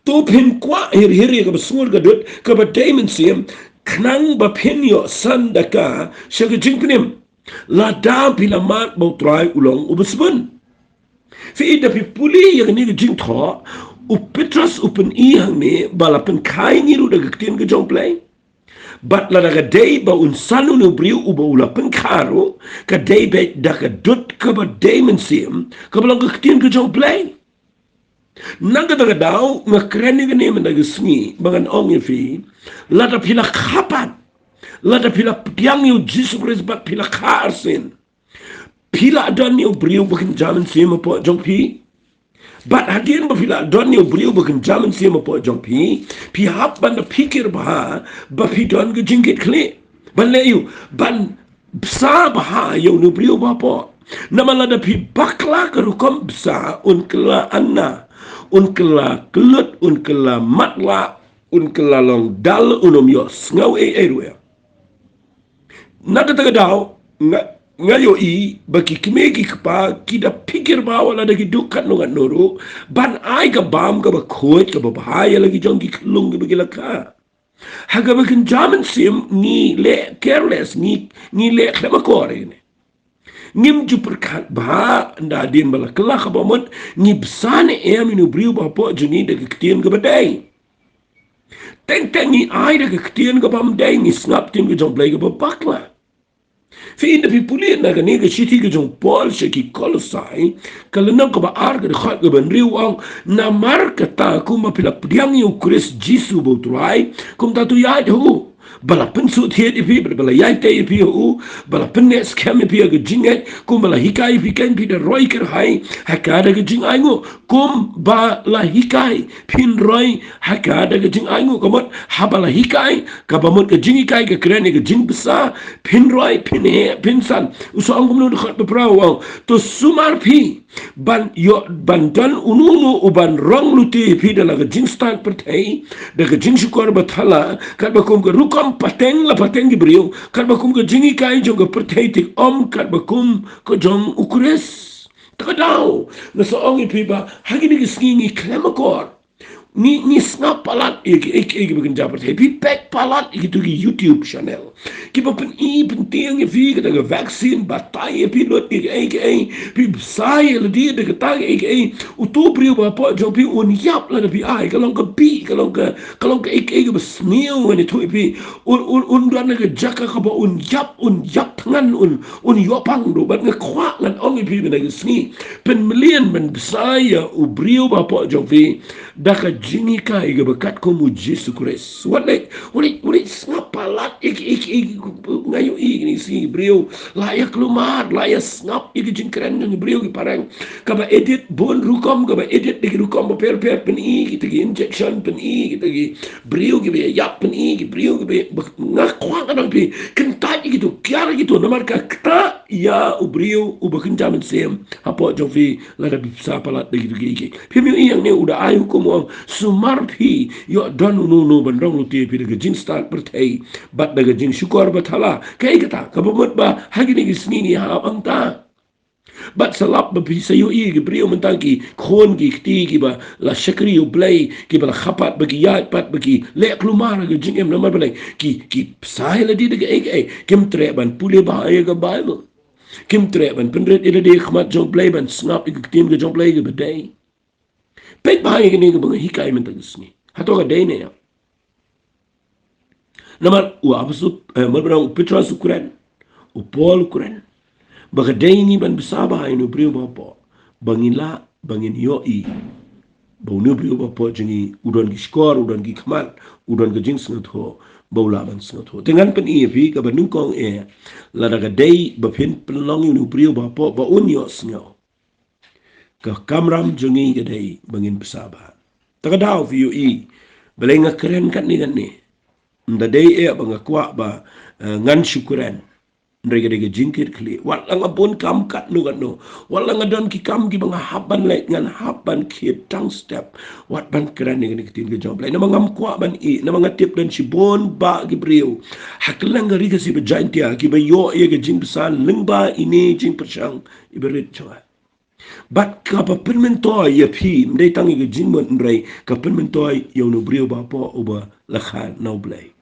to phin kwah hir hir ïa kaba sngur ka dud kaba dei mynsiem, khnang ba phin ïoh san da ka sha ka jingpynim, lada phi la mad ba U Trai u long uba sbun. Phi i, da phi pule ïa kane ka jingthoh, u Petros u pyni hangne ba la pynkha ïa ngi ruh da ka ktien ka jong U Blei. Bad lada ka dei ba un san une u briew uba u la pynkha ruh, ka dei beit da ka dud kaba dei mynsiem kaba long ka ktien ka jong U Blei. Na kata ka daw nga kren ïa kane mynta ka sngi ba ngan ong ïa phi, lada phi la kha pat, lada phi la pdiang ïa U Jisu Khrist bad phi la kha arsien, phi la don ïa u briew ba kynja mynsiem hapoh jong phi. Bad hadien ba phi la don ïa u briew ba kynja mynsiem hapoh jong phi, phi hap ban da phikir bha ba phi don ka jingkitkhlieh ban leh ïa u, ban bsa bha ïa une u briew uba hapoh. Namar lada phi bakla ka rukom bsa, un kylla anna, un kylla kyllut, un kylla matlah, un kylla long dull, un ym ïohsngew ei ei ruh. Na kata ka daw nga, nga ïohi ba ki kmie ki kpa ki da phikir bha wat lada ki duh katno katno ruh ban ai ka bam kaba khuid kaba bha ïa la ki jong ki khyllung kiba ki la kha. Ha kaba kynja mynsiem ngi leh careless, ngi, ngi leh khlem akor ïa kane. Ngim ju pyrkhat bha ynda hadien ba la kylla kaba mut, ngi bsa ne em ïa une u briew uba hapoh jong ngi da ka ktien kaba dei. Teng teng ngi ai da ka ktien kaba ym dei, ngi sngap ktien ka jong U Blei kaba bakla. Phi i, da phi pule na kane ka shithi ka jong u Paul sha ki Kolosai, ka lynnong kaba ar, ka dkhot kaba hynriew, u ong: Namar kata kumba phi la pdiang ïa U Khrist Jisu ba U Trai, kumta to ïaid ha u. ba la pynsuhthied ïa phi, ba la ïai tei ïa phi ha u, ba la pynneh skhem ïa phi ha ka jingngeit, kumba la hikai ïa phi kein phi da roi kyrhai ha ka da ka jingainguh, kumba la hikai phin roi ha ka da ka jingainguh. Ka mut haba la hikai, kaba mut ka jinghikai ka kren ïa ka jingbsa, phin roi, phin heh, phin san. U sa ong kumno, dkhot ba phra u ong, to sumar phi ban ïoh, ban don uno uno u ban rong lute ïa phi da la ka jingstad pyrthei, da ka jingshukor bathala, katba kum ka rukom pateng la pateng ki briew, katba kum ka jinghikai jong ka pyrthei, te ym katba kum ka jong U Khrist. Ta ka daw nga sa ong ïa phi ba ha kine ki sngi ngi khlem akor, ngi, ngi sngap palat ïa ki, ïa ki, ïa ki ba kynja pyrthei. Phi peit palat ïa kito ki YouTube channel kiba pyni pyntieng ïa phi kata ka vaccine, batai ïa phi lut ïa kiei kiei. Phi bsa ïa lade da kata kiei kiei. Uto u briew bapoh jong phi un ïap lada phi ai. Ka long ka bih, ka long ka, ka long ka kiei kiei kaba sniew ngan ïathuh ïa phi. Un, un, un don ha ka jaka kaba un ïap, un ïap thngan, un, un ïoh pang ruh. Bad nga kwah ngan ong ïa phi mynta ka sngi, pynmlien ban bsa ïa u briew bapoh jong phi da ka jinghikai kaba katkum U Jisu Khrist. Wat leh, wat leh, wat leh sngap palat ïa ki, ïa ki, ïa ki, nga ïohi kine ki sngi ki briew la ïa kulmar, la ïa sngap ïa ki jingkren jong ki briew, ki pareng kaba edit bun rukom, kaba edit da ki rukom bapher bapher, pyni kita ki injection, pyni kita ki briew kiba ïa ïap, pyni ki briew kiba ïa, ba, nga kwah ngan ong ïa phi, kyntait ïa kito, kiar ïa kito, namar ka ktah ïa u briew uba kynja mynsiem hapoh jong phi lada phi bsa palat da kito kiei kiei. Phim ïohi hangne u da ai hukum u ong, sumar phi, ïoh don uno uno ban rong lute ïa phi da ka jingstad pyrthei bad da ka jingshukor bathala. Kaei kata? Kaba mut ba ha kine ki sngi ngi hap hangta. Bad sngap ba phi sa ïohi ki briew mynta, ki khun ki kti kiba la shakri U Blei, kiba la kha pat ba ki ïaid pat ba ki leh kulmar ha ka jingim, namar balei? Ki, ki bsa ïa lade da kaei kaei. Kim treh ban pule bha ïa ka Baibl. Kim treh ban pynrit ïa lade ha khmat jong U Blei, ban sngap ïa ka ktien ka jong U Blei kaba dei. Peit bha ïa kane kaba nga hikai mynta ka sngi. Hato ka dei ne em? Namar u apostol, eh, namar ba u Petros u kren, u Paul u kren ba ka dei ngi ban bsa bha ïa une u briew bapoh, ba ngin lah, ba ngin ïohi ba une u briew bapoh jong ngi u don ki shkor, u don ki khmat, u don ka jingsngewthuh, ba u lah ban sngewthuh. Te ngan pyni ïa phi kaba nyngkong eh, lada ka dei ba phin pynlong ïa une u briew bapoh ba un ïohsngew, ka kamram jong ngi ka dei ba ngin bsa bha. Ta ka daw phi ïohi balei nga kren katne katne. Ym da dei eh ba nga kwah ba, eh, ngan shu kren. Hynrei ka dei ka jingkit khlieh. Wat la nga bun kam katno katno, wat la nga don ki kam kiba nga hap ban leh, ngan hap ban kit tang step wat ban kren ïa kane ka ktien ka jong U Blei. Namar ngam kwah ban ïeh, namar nga tip don shibun bah ki briew ha kylleng ka ri Khasi ba Jaintia kiba ïoh ïa ka jingbsa lyngba ine i jingpyrshang iba rit jong nga. Bad kaba pynmyntoi ïa phi ym dei tang ïa ka jingmut, hynrei ka pynmyntoi ïa une u briew bapoh uba la kha na U Blei.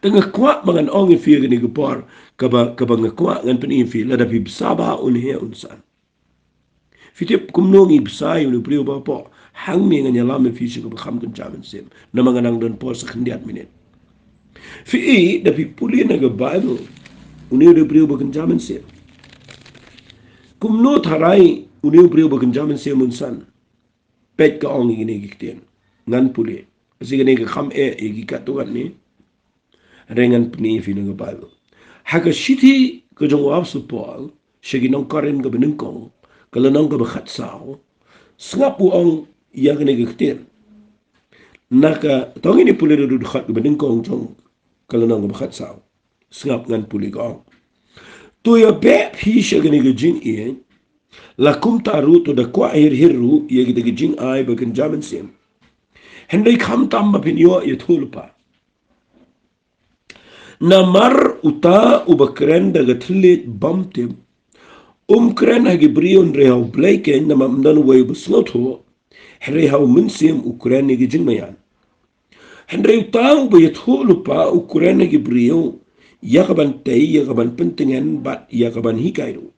Te nga kwah ba ngan ong ïa phi ha kane ka por, kaba, kaba nga kwah ngan pyni ïa phi, lada phi bsa bha un heh un san. Phi tip kumno ngi bsa ïa une u briew bapoh? Hangne ngan ïalam ïa phi sha kaba kham kynja mynsiem, namar nga nang don por sa khyndiat minit. Phi i, da phi pule na ka Baibl, une u dei u briew ba kynja mynsiem. Kumno tharai une u briew ba kynja mynsiem un san? Peit ka ong ïa kine ki ktien. Ngan pule. Shi kane ka kham eh ïa ki katto katne. Hynrei ngan pyni ïa phi na ka Baibl. Ha ka shithi ka jong u apostol Paul sha ki nong Korinth kaba nyngkong, ka lynnong kaba khatsaw, sngap u ong ïa kane ka ktien. Na ka, to ngin ïa pule da u dkhot kaba nyngkong jong ka lynnong kaba khatsaw. Sngap, ngan pule, ka ong: To ïabeh phi sha kane ka jingïeit, la kumta ruh to da kwah hir hir ruh ïa kita ki jingai ba kynja mynsiem. Hynrei khamtam ba phin ïoh ïathuhlypa. Namar uta uba kren da ka thylliej bymtip um kren ha ki briew hynrei ha U Blei keiñ, namar ym don uwei uba sngewthuh, hynrei ha U Mynsiem u kren ïa ki jingmaïan. Hynrei uta uba ïathuhlypa u kren ha ki briew ïa ka ban tei, ïa ka ban pyntngen bad ïa ka ban hikai ruh.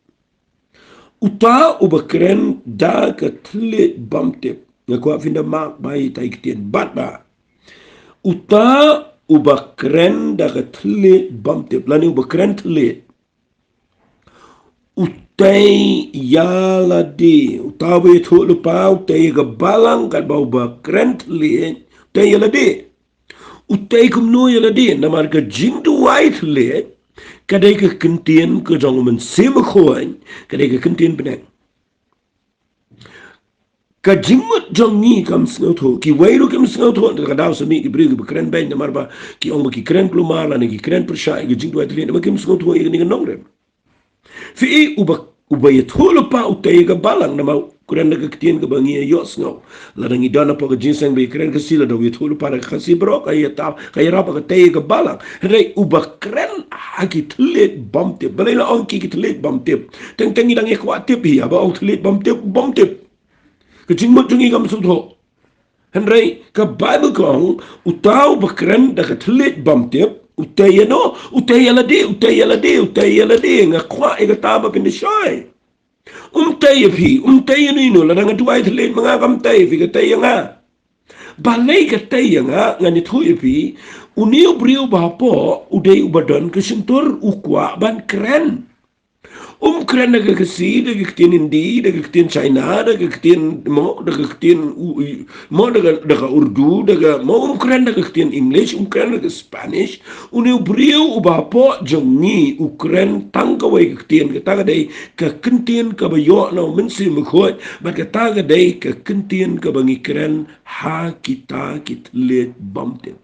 Uta uba kren da ka thylliej bymtip, nga kwah phin da mak bha ïa kita ki ktien, bad ba uta uba kren da ka thylliej bymtip, lane uba kren thylliej, u tei ïa lade. Uta uba ïathuhlypa u tei ïa ka balang, katba uba kren thylliej u tei ïa lade. U tei kumno ïa lade, namar ka jingduwai thylliej ka dei ka kyntien ka jong u Mynsiem Bakhuid, ka dei ka kyntien bneng. Ka jingmut jong ngi kam sngewthuh, kiwei ruh kim sngewthuh, da ka daw sa mih ki briew kiba kren beiñ namar ba ki ong ba ki kren kulmar lane ki kren pyrshah ïa ka jingduwai thylliej, namar kim sngewthuh ïa kane ka nongrim. Phi i, uba, uba ïathuhlypa u tei ïa ka balang, namar u kren da ka ktien kaba ngi ïohsngew. Lada ngi don hapoh ka jingïaseng ba ïakren Khasi, lada u ïathuhlypa da ka Khasi baroh, ka ïa ta, ka ïarap ba ka tei ïa ka balang. Hynrei uba kren ha ki thylliej bymtip. Balei la ong ki, ki thylliej bymtip? Teng teng ngi dang ïa kwah tip hi, haba ong thylliej bymtip, bymtip. Ka jingmut jong ngi kam sngewthuh. Hynrei ka Baibl ka ong, uta uba kren da ka thylliej bymtip, u tei ïano, u tei ïa lade, u tei ïa lade, u tei ïa lade, nga kwah ïa kata ba phin da shai. Um tei ïa phi, um tei ïano ïano, lada nga duwai thylliej ma nga kam tei, phi ka tei ïa nga. Balei ka tei ïa nga, ngan ïathuh ïa phi, une u briew uba hapoh, u dei uba don ka shyntur, u kwah ban kren. Um kren da ka Khasi, da ka ktien Hindi, da ka ktien China, da ka ktien mo, da ka ktien u, u, mo, da ka, da ka Urdu, da ka mo, um kren da ka ktien English, um kren da ka Spanish. Une u briew uba hapoh jong ngi u kren tang kawei ka ktien, kata ka dei ka kyntien kaba ïoh na u Mynsiem Bakhuid, bad kata ka dei ka kyntien kaba ngi kren ha kita ki thylliej bymtip.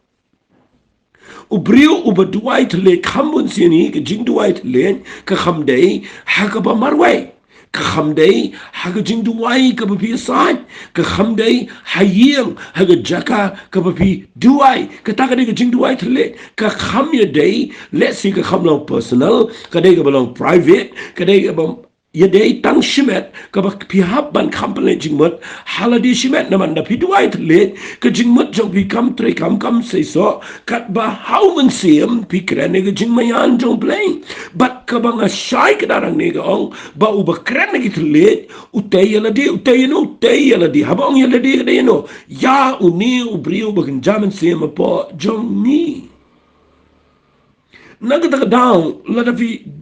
U briew uba duwai thylliej, kham bun sien hi ka jingduwai thylliej ka kham dei ha kaba marwei. Ka kham dei ha ka jingduwai kaba phi ïasaid. Ka kham dei ha ïing, ha ka jaka kaba phi duwai. Kata ka dei ka jingduwai thylliej. Ka kham ïadei, let's say, ka kham long personal, ka dei kaba long private, ka dei kaba ïadei tang shimet, kaba phi hap ban kham pynleit jingmut ha lade shimet. Namar da phi duwai thylliej, ka jingmut jong phi kam treikam, kam seisoh, katba ha u Mynsiem phi kren ïa ka jingmaïan jong U Blei. Bad kaba nga shai kdar hangne ka ong ba uba kren ïa ki thylliej u tei ïa lade, u tei ïano, u tei ïa lade. Haba ong ïa lade ka dei ïano? Ïa une u briew ba kynja mynsiem hapoh jong ngi. Na kata ka daw, lada phi,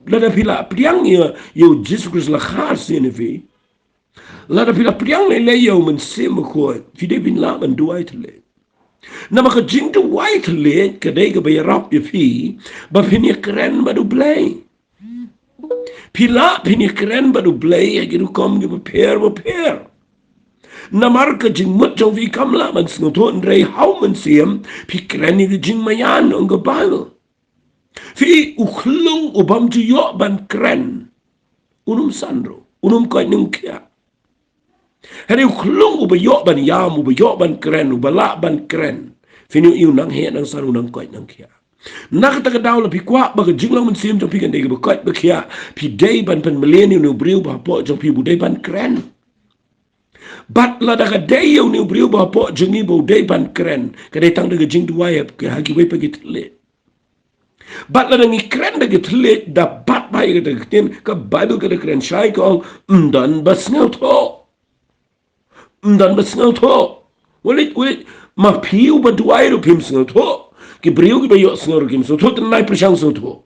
lada phi la pdiang ïa, ïa u Jisu Khrist, la khar sien ïa phi, lada phi la pdiang lei lei ïa u Mynsiem Bakhuid, phi dei phin lah ban duwai thylliej. Namar ka jingduwai thylliej ka dei kaba ïarap ïa phi ba phin ïakren bad U Blei. Phi lah phin ïakren bad U Blei ha ki rukom kiba pher ba pher. Namar ka jingmut jong phi kam lah ban sngewthuh, hynrei ha u Mynsiem phi kren ïa ka jingmaïan, ong ka Baibl. Phi, u khyllung u bym ju ïoh ban kren, un ym san ruh, un ym koit nongkhiah. Hynrei u khyllung uba ïoh ban ïam, uba ïoh ban kren, uba lah ban kren, phin ïohi u nang heh nang san, u nang koit nang khiah. Na kata ka daw, la phi kwah ba ka jinglong mynsiem jong phi kan dei kaba koit ba khiah, phi dei ban pynmlien ïa une u briew uba hapoh jong phi uba dei ban kren. Bad lada ka dei ïa une u briew uba hapoh jong ngi ba u dei ban kren, ka dei tang da ka jingduwai ha kiwei pat ki thylliej. Bad lada ngi kren da ki thylliej, da bat bha ïa kata ka ktien, ka Baibl ka da kren shai, ka ong, ym don ba sngewthuh. Ym don ba sngewthuh. Walej, walej, ma phi uba duwai ruh phim sngewthuh. Ki briew kiba ïohsngew ruh kim sngewthuh, te nai pyrshang sngewthuh.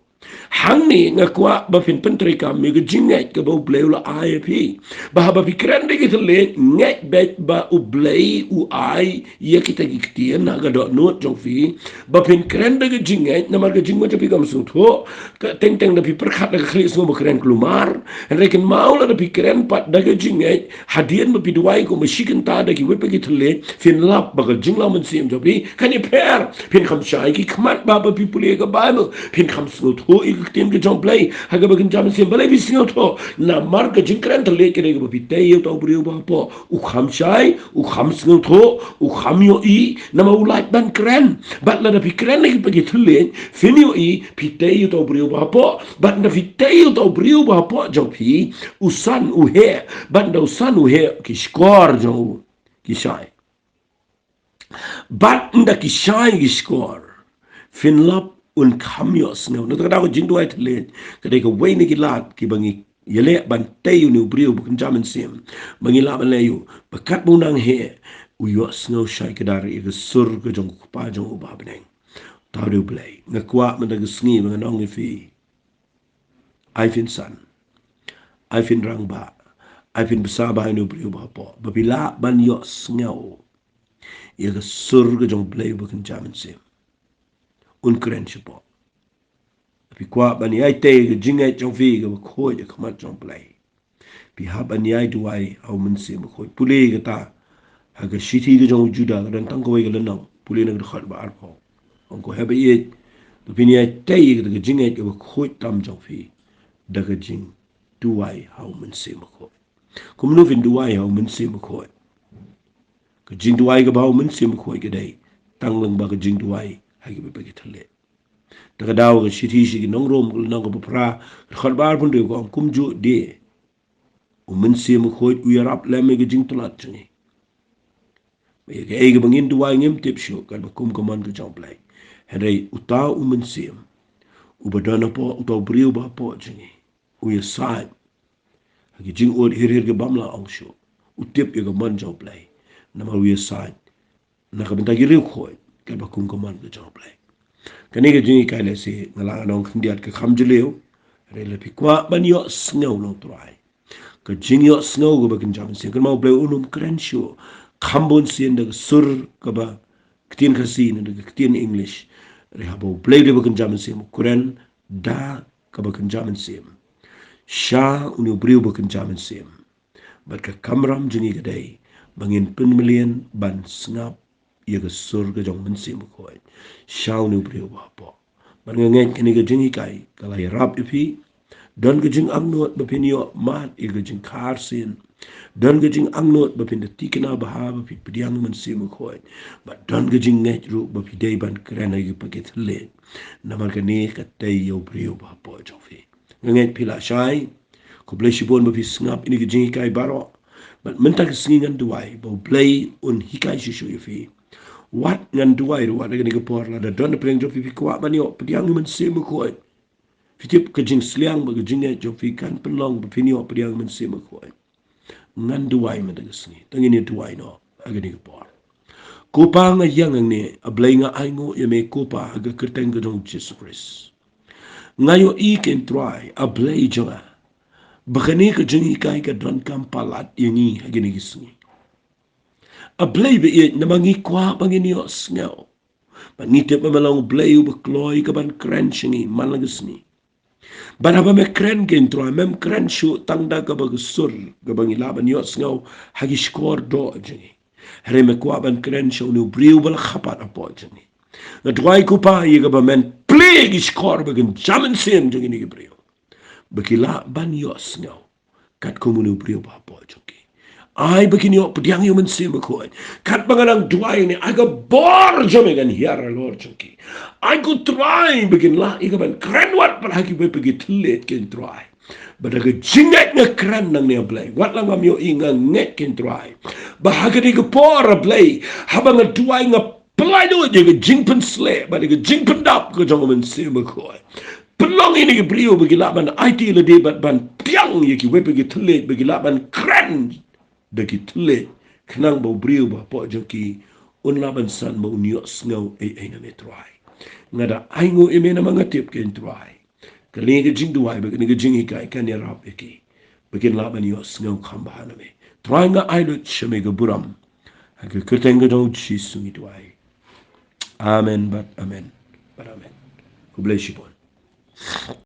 Hangne nga kwah ba phin pyntreikam ïa ka jingngeit kaba U Blei u la ai ïa phi. Ba haba phi kren da ki thylliej, ngeit beit ba U Blei u ai ïa kita ki ktien ha ka dohnud jong phi. Ba phin kren da ka jingngeit, namar ka jingmut jong phi kam sngewthuh. Ka teng teng da phi pyrkhat da ka khlieh sngew ba kren kulmar. Hynrei kynmaw, lada phi kren pat da ka jingngeit, hadien ba phi duwai kumba shi kynta da kiwei pat ki thylliej, phin lap ba ka jinglong mynsiem jong phi kan ïapher. Phin kham shai ki khmat ba, ba phi pule ka Baibl. Phin kham sngewthuh ïa ka ktien ka jong U Blei ha kaba kynja mynsiem. Balei phi sngewthuh? Namar ka jingkren thylliej ka dei kaba phi tei ïa uta u briew uba hapoh. U kham shai, u kham sngewthuh, u kham ïohi, namar u lait ban kren. Bad lada phi kren da kiwei pat ki thylliej, phin ïohi, phi tei ïa uta u briew uba hapoh. Bad ynda phi tei ïa uta u briew uba hapoh jong phi, u san u heh. Bad ynda u san u heh, ki shkor jong u ki shai. Bad ynda ki shai ki shkor, phin lap un kham ïohsngew. Na kata ka daw, ka jingduwai thylliej ka dei kawei na ki lad kiba ngi ïaleh ban tei ïa une u briew ba kynja mynsiem, ba ngi lah ban leh ïa u, ba katba u nang heh, u ïohsngew shai kdar ïa ka sur ka jong U Kpa jong u uba ha bneng. Uta u dei U Blei. Nga kwah mynta ka sngi ba ngan ong ïa phi, ai phin san, ai phin rangbah, ai phin bsa bha ïa une u briew uba hapoh, ba phi lah ban ïohsngew. ïa ka sur ka jong Blei uba kynja mynsiem. Un kren shapoh. Phi kwah ban ïai tei ïa ka jingngeit jong phi kaba khuid ha khmat jong Blei, phi hap ban ïai duwai ha u Mynsiem Bakhuid. Pule kata ha ka shithi ka jong u Juda, ka don tang kawei ka lynnong. Pule na ka dkhot ba arphew. Ong ko, haba ïeit, to phin ïai tei ïa kata ka jingngeit kaba khuid tam jong phi da ka jingduwai ha u Mynsiem Bakhuid. Kumno phin duwai ha u Mynsiem Bakhuid? Ka jingduwai kaba ha u Mynsiem Bakhuid ka dei tang lyngba ka jingduwai ha ki bapher ki thylliej. Te ka daw ka shithi sha ki nong Rom, ka lynnong kaba phra, ka dkhot ba arphew hynriew, ka ong kumjuh de, u Mynsiem Bakhuid u ïarap lem ïa ka jingtlot jong ngi. Ïa kaei kaba ngin duwai ngim tip shuh katba kum ka mon ka jong Blei. Hynrei uta u Mynsiem uba don hapoh uta u briew ba hapoh jong ngi, u ïasaid ha ki jingud hir hir kibym lah ong shuh. U tip ïa ka mon jong Blei. Namar u ïasaid na ka bynta ki riewkhuid katba kum ka mon ka jong Blei. Kane ka jinghikai lehse nga lah ngan ong khyndiat ka kham jylliew. Hynrei lada phi kwah ban ïohsngew na u Trai, ka jingïohsngew kaba kynja mynsiem, kynmaw, u Blei un ym kren shuh kham bun sien da ka sur kaba ktien Khasi ne da ka ktien English. Hynrei haba u Blei u dei uba kynja mynsiem, u kren da kaba kynja mynsiem sha une u briew uba kynja mynsiem. Bad ka kamram jong ngi ka dei ba ngin pynmlien ban sngap ïa ka sur ka jong u Mynsiem Bakhuid sha une u briew ba hapoh. Bad nga ngeit kane ka jinghikai ka la ïarap ïa phi. Don ka jingangnud ba phin ïoh mad ïa ka jingkhar sien. Don ka jingangnud ba phin da thikna bha ba phi pdiang ïa u Mynsiem Bakhuid. Bad don ka jingngeit ruh ba phi dei ban kren ha ki bapher ki thylliej. Namar kane ka tei ïa u briew ba hapoh jong phi. Nga ngeit phi la shai. Khublei shibun ba phi sngap ïa kine ki jinghikai baroh. Bad mynta ka sngi ngan duwai ba u Blei un hikai shuh shuh ïa phi. Wat ngan duwai ruh wat ha kane ka por, lada don hapdeng jong phi phi kwah ban ïoh pdiang ïa u Mynsiem Bakhuid, phi tip ka jingsliang bad ka jingngeit jong phi kan pynlong ba phin ïoh pdiang ïa u Mynsiem Bakhuid. Ngan duwai mynta ka sngi. To ngin ïa duwai noh ha kane ka por. Ko Pa, nga ïeng hangne, A Blei, nga ainguh ïa me ko Pa ha ka kyrteng ka jong u Jisu Khrist. Nga ïohi ko Trai, A Blei jong nga, ba kane ka jinghikai ka donkam palat ïa ngi ha kine ki sngi. A Blei ba ïeit, namar ngi kwah ba ngin ïohsngew. Bad ngi tip ba me long U Blei uba kloi ka ban kren sha ngi man la ka sngi. Bad haba me kren ko Trai, mem kren shuh tang da kaba ka sur kaba ngi lah ban ïohsngew ha ki shkor doh jong ngi. Hynrei me kwah ban kren sha une u briew ba la khapat hapoh jong ngi. Nga duwai ko Pa ïa kaba men plie ki shkor ba kynja mynsiem jong kine ki briew, ba ki lah ban ïohsngew katkum une u briew ba hapoh jong ki. Ai ba kin ïoh pdiang ïa u Mynsiem Bakhuid. Katba nga dang duwai ne, ai ka bor jong me kan hiar halor jong ki. Ai ko Trai ba kin lah ïa ka ban kren wat pat ha kiwei pat ki thylliej ko Trai. Bad da ka jingngeit nga kren nangne A Blei. Wat la ngam ïohi nga ngeit ko Trai ba ha kane ka por A Blei, haba nga duwai nga pynlait lut ïa ka jingpynsleh bad ïa ka jingpyndap ka jong u Mynsiem Bakhuid. Pynlong ïa kine ki briew ba ki lah ban aiti lade bad ban pdiang ïa kiwei pat ki thylliej, ba ki lah ban kren da ki thylliej, khnang ba u briew ba hapoh jong ki un lah ban san ba un ïohsngew ei ei na me Trai. Nga da ainguh ïa me namar nga tip ko Trai, kane ka jingduwai bad kane ka jinghikai kan ïarap ïa ki ba kin lah ban ïohsngew kham bha na me. Trai, nga ai lut sha me ka burom. Ha ka kyrteng ka jong u Jisu ngi duwai. Amen bad amen bad amen. Khublei shibun.